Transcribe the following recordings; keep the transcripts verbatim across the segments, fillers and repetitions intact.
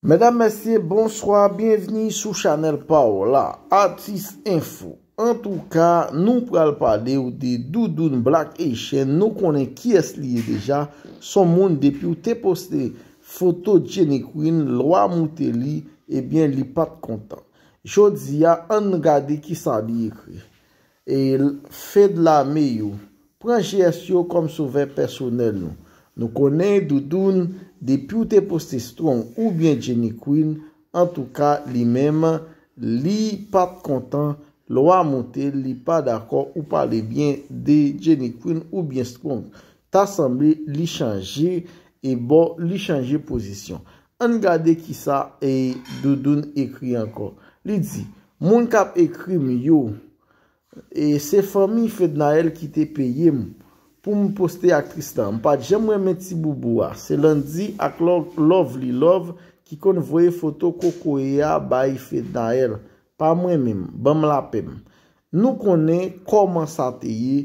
Medam, mesye, bonswa, byenvni sou chanèl pa w la, Atis Enfo. Antouka, nou pral pale w de Doudoune Black Haitian. Nou konnen kiyès li ye deja. S on moun depi w te poste foto Jenny Queen, lwa moute li, ebyen, li pa t kontan. Jodi a, ann gade kisa li ekri. E Fedla Meyou, pran G S yo kòm sovè pèsonèl nou. Nou konnen Doudoune, depi w te poste Strong oubyen Jenny Queen, antouka, li menm, li pa t kontan, lwa moute, li pa dakò ou pale byen de Jenny Queen oubyen Strong. Ta sanble li chanje e bò, li chanje pozisyon. Ann gade kisa e Doudoune ekri ankò. Li di, moun k ap ekri m yo, e se fanmi Fednaelle ki te peye m pou m poste aktris lan. M pa t janm renmen ti boubou a. Se Landy ak Lo-, Lovely Love ki konn voye foto kokoye a bay Fednaelle. Pa mwen menm, ban m lapè m. Nou konnen kòman sa te ye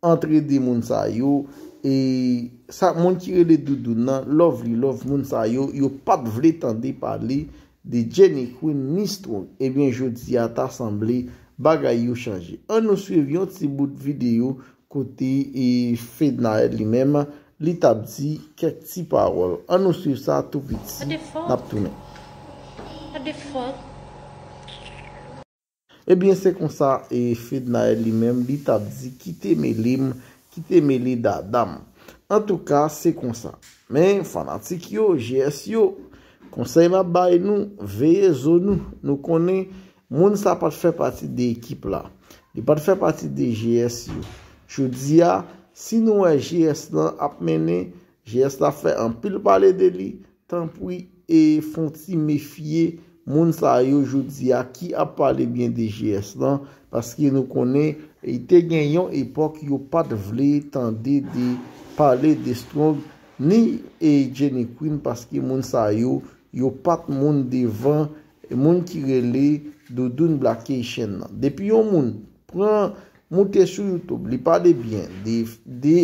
antre de moun sa yo, e sa, moun ki rele Doudoune nan, Lovely Love, moun sa yo, yo pa t vle tande pale de Jenny Queen ni Strong. Ebyen, jodi a, ta sanble bagay yo chanje. Ann nou swiv yon ti bout videyo kote e Fednaelle li menm, li t ap di kèk ti pawòl. Ann nou swiv sa tou piti, n ap tounen. Ebyen, se konsa e Fednaelle li menm, li t ap di, kite mele m, kite mele dada m. Antouka, se konsa. Men, fanatik yo, G S yo, konsèy m ap bay nou, veye zo nou. Nou konnen, moun sa pa t fè pati de ekip la. Li pa t fè pati de G S yo. Jodi a, si nou wè G S lan ap mennen, G S la fè anpil pale de li, tanpri e fè w ti mefye moun sa yo jodi a ki ap pale byen de G S lan, paske nou konnen, e, te gen yon epòk yo pa t vle tande de pale de Strong ni e Jenny Queen, paske moun sa yo, yo pa t moun devan moun ki rele Doudoune Black Haitian nan. Depi yon moun pran moute sou YouTube, li pale byen de, de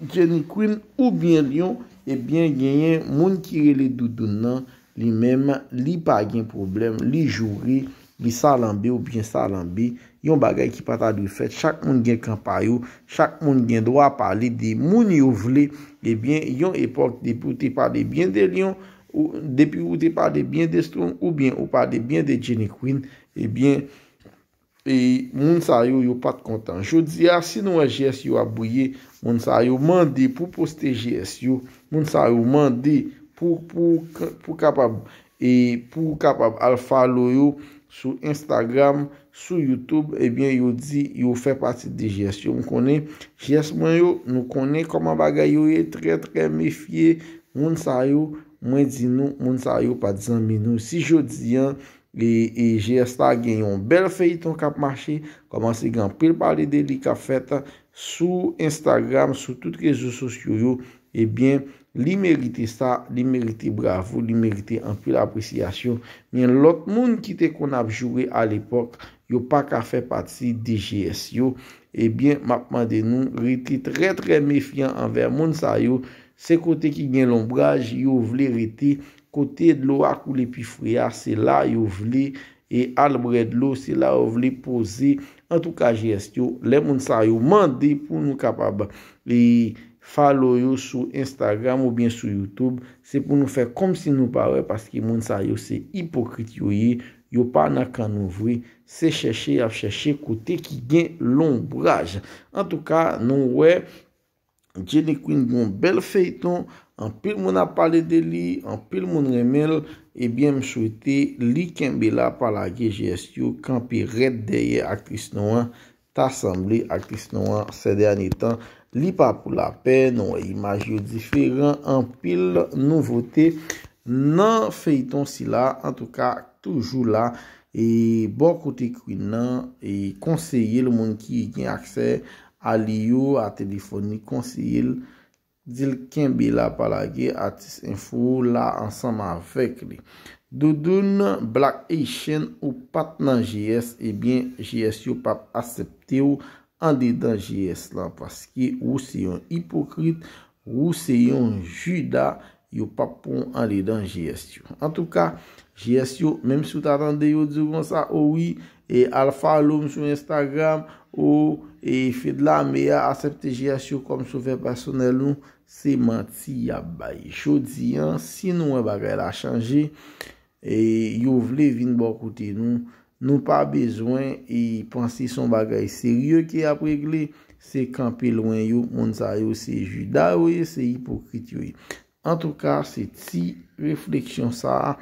Jenny Queen oubyen Lion, ebyen, genyen moun ki rele Doudoune nan, li menm, li pa gen pwoblèm, li joure, li salanbe oubyen salanbe, yon bagay ki pa ta dwe fèt. Chak moun gen kan pa yo, chak moun gen dwa pale de moun yo vle. Ebyen, yon epòk, depi w te pale byen de Lion, ou, depi w te pale byen de Strong, oubyen ou pale byen de Jenny Queen, ebyen, e moun sa yo, yo pa t kontan. Jodi a, si nou wè G S yo ap bouye, moun sa yo mande pou poste G S yo, moun sa yo mande pou, pou, pou kapab, e pou kapab al follow yo sou Instagram, sou YouTube, ebyen, yo di yo fè pati de G S yo. M konnen G S mwen yo, nou konnen kòman bagay yo ye, trè, trè mefye moun sa yo. Mwen di nou, moun sa yo pa t zanmi nou. Si jodi a, e, e G S la gen yon bèl feyton k ap mache, kòmanse gen anpil pale de li k ap fèt sou Instagram, sou tout rezo sosyo yo, ebyen, li merite sa, li merite bravo, li merite anpil apresyasyon. Men lòt moun ki te konn ap joure alepòk, yo pa ka fè pati de G S yo, ebyen, m ap mande nou rete trè, trè mefyan anvè moun sa yo. Se kote ki gen lonbraj yo vle rete, kote dlo a koule pi fre a, se la yo vle e al bwè dlo, se la yo vle poze. Antouka, G S yo, lè moun sa yo mande pou nou kapab e follow yo sou Instagram oubyen sou YouTube, se pou nou fè kòmsi nou pa wè, paske moun sa yo se ipokrit yo ye, yo pa nan kan nou vre, se chèche y ap chèche kote ki gen lonbraj. Antouka, nou wè, Jenny Queen gen yon bèl feyton, anpil moun ap pale de li, anpil moun renmen l. Ebyen, m swete li kenbe la, pa lage, G S yo, kanpe rèd dèyè aktris nou an. Ta sanble aktris nou an, sè dènye tan, li pa pou lapè, nou wè imaj yo diferan, anpil nouvote nan feyton sila, antouka, toujou la, e bò kote Queen nan, e konseye l, moun ki gen aksè a li yo, a telefòn li, konseye l, di l kenbe la, pa lage, Atis Enfo la ansanm avèk li. Doudoune, Black Haitian, ou pa t nan G S, ebyen, G S yo p ap aksepte w andedan G S lan, paske ou se yon ipokrit, ou se yon jida, yo p ap pran w andedan G S yo. Antouka, G S yo, menm si w ta tande yo di w konsa, o wi, e al follow m sou Instagram, o e Fedlame a aksepte G S yo kòm sovè pèsonèl nou, se manti y ap bay. Jodi an, si nou wè bagay la chanje, e yo vle vin bò kote nou, nou pa bezwen e panse se yon bagay serye ke y ap regle, se kanpe lwen yo, moun sa yo se Jida yo ye, se ipokrit yo ye. Antouka, se ti refleksyon sa a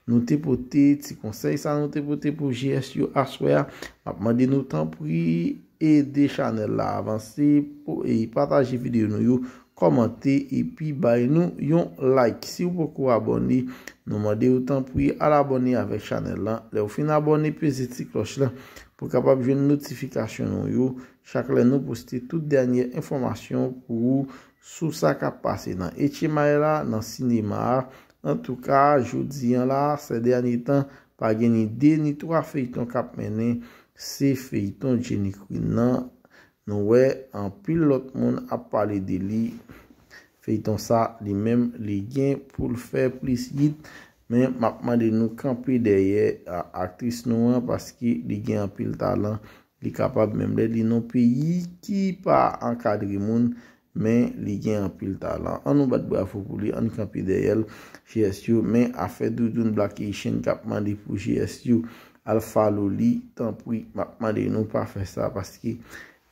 nou te pote, ti konsèy sa a nou te pote pou G S yo aswè a. M ap mande nou tanpri ede chanèl la avanse, pou, e pataje videyo nou yo, kòmante epi bay nou yon like. Si w poko abòne, nou mande w tanpri al abòne avèk chanèl lan. Lè w fin abòne, peze ti klòch lan pou w kapab jwenn notifikasyon nou yo chak lè nou poste tout dènye enfòmasyon pou ou sou sa k ap pase nan H M I la, nan sinema a. Antouka, jodi an la, sè dènye tan, pa gen ni de ni twa feyton k ap mennen. Se feyton Jenny Queen nan. Nou wè anpil lòt moun ap pale de li. Feyton sa, li menm, li gen pou l fè plis yit. Men m ap mande nou kanpe dèyè a, aktris nou an, paske li gen anpil talan. Li kapab menm lè li nan peyi ki pa ankadre moun, men li gen anpil talan. An nou bat bravo pou li, an kanpe dèyè l, G S yo. Men afè Doudoune Black Haitian k ap mande pou G S yo al follow li, tanpri, m ap mande nou pa fè sa, paske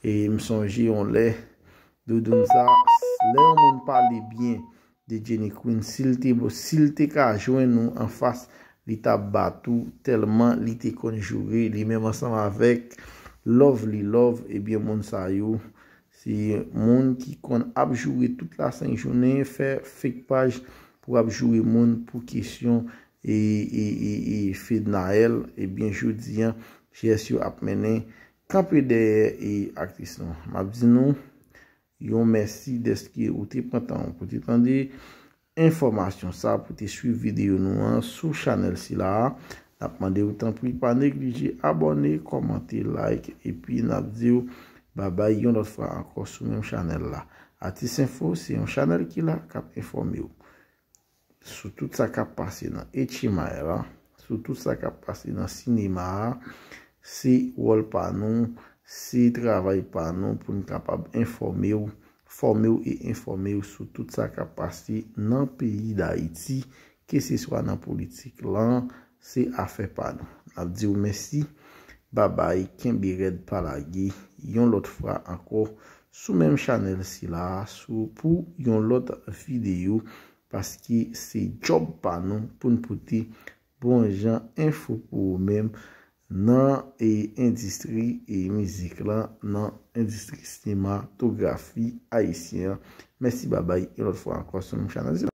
e m sonje yon lè, Doudoune sa, lè yon moun pale byen de Jenny Queen, si l te, si l te ka jwenn ou anfas, li t ap bat ou tèlman li te konn joure, li menm ansanm avèk Lovely Love, ebyen, moun sa yo, se moun ki konn ap joure tout lasenk jounen, fè fake paj pou ap joure moun pou kesyon e, e, e, e Fednaelle, ebyen, jodi an, G S yo ap mennen kanpe dèyè e aktris nou. M ap di nou yon mèsi dèske ou te pran tan pou te tande enfòmasyon sa, pou te swiv videyo nou an sou chanèl sila a. N ap mande w tanpri pa neglije abòne, kòmante, like, epi n ap di w babay yon lòt fwa ankò sou menm chanèl la. Atis Enfo se yon chanèl ki la k ap enfòme w sou tout sa k ap pase nan H M I la, sou tout sa k ap pase nan sinema a. Se wòl pa nou, se travay pa nou pou n kapab enfòme w, fòme w e enfòme w sou tout sa k ap pase nan peyi Dayiti, keseswa nan politik lan, se afè pa nou. N ap di w mèsi, babay, kenbe rèd, pa lage, yon lòt fwa ankò, sou menm chanèl sila a, sou, pou yon lòt videyo, paske se djòb pa nou pou n pote bon jan enfo pou ou menm nan e endistri e mizik lan, nan endistri sinematografi ayisyen an. Mèsi, babay, yon lòt fwa ankò sou menm chanèl sila.